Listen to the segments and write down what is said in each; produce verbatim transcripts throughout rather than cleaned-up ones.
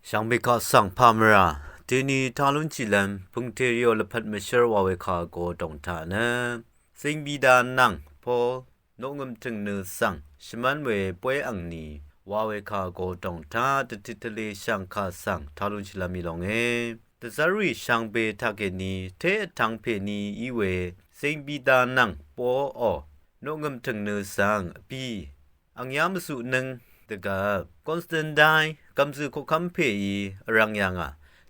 Shvngbe kaq svng pà mvrà deni talúnshìlv́m pø̀ngtèrìò lvpat mvshv́r wa we kà vgo dòng taq nø, Zing Pita nvng Pol noqngø̀m tø̀ng nø svng shvmv́n we bóy angni wa we kà vgo dòng taq dvtit tvlē shv̀ng kà svng talúnshìlv́m í lónge. Dvzv́rrì shvngbe taqkèní té vtv̄ng pèní í we Zing Pita nvng Pol ò noqngø̀m tø̀ng nø svng vbì ang yá mvzuqnǿng dvgvp Konstantin gv̀mzø̀ koqkv́m pèí vrvng yà ngà.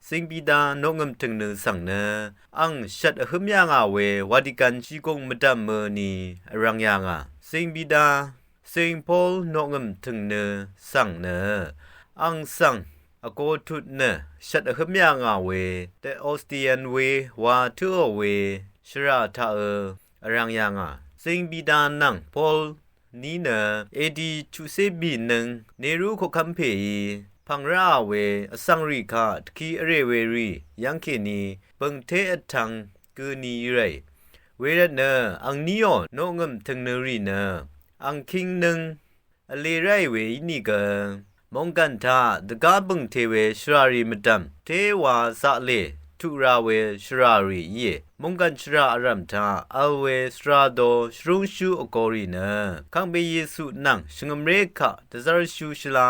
Zing Pita noqngø̀m tø̀ng nø svng nø ang shvt vhǿm yà ngà we Vatikan shìgùng mvdv̀m mø ni vrvng yà ngà. Zing Pita, Zing Pol noqngø̀m tø̀ng nø svng nø ang svng vgo tut nø shvt vhǿm yà ngà we, Theotian we wa tǿò we shvrà taqø vrvng yà ngà. Zing Pita nvng Pol ní nø edi chuqcé bìnøng Neru koqkv́m pèí pv̀ng rá we vsvng rì kaq dvki vrè we rì yv́ngkèní bø̀ng té vtv̄ng gø ni í ràì. Wervtnø angníò noqngø̀m tø̀ng nø rì nø ang kingnøng vlē ráì we ínìgø, mònggv̀n taq dvgá bø̀ng te we shvrà rì mvdv̀m té wa zaqlè tuq ra we shvrà rì íe. Mònggv̀n shvrà vrv̀m taq vl we shvrà do shvrúngshú vgō rì nø, Kangpe Yesu nvng shvngø̀mré kaq dvzv́rshú shvlá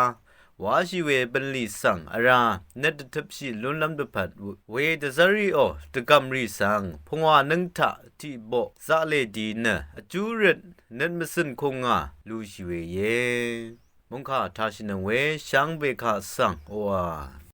wáshì we bv̀nlì svng vrá nøt dvtøpshì lúnlv́m dvpvt we dvzv́rrìò dvgv̀m rì svng pungwà nǿng taq tiq boq zaqlè di nø vjú røt nøt mvzø̀n kung ngà lushì we íe. Mungkà tashìnøng we shvngbe kaq svng oqà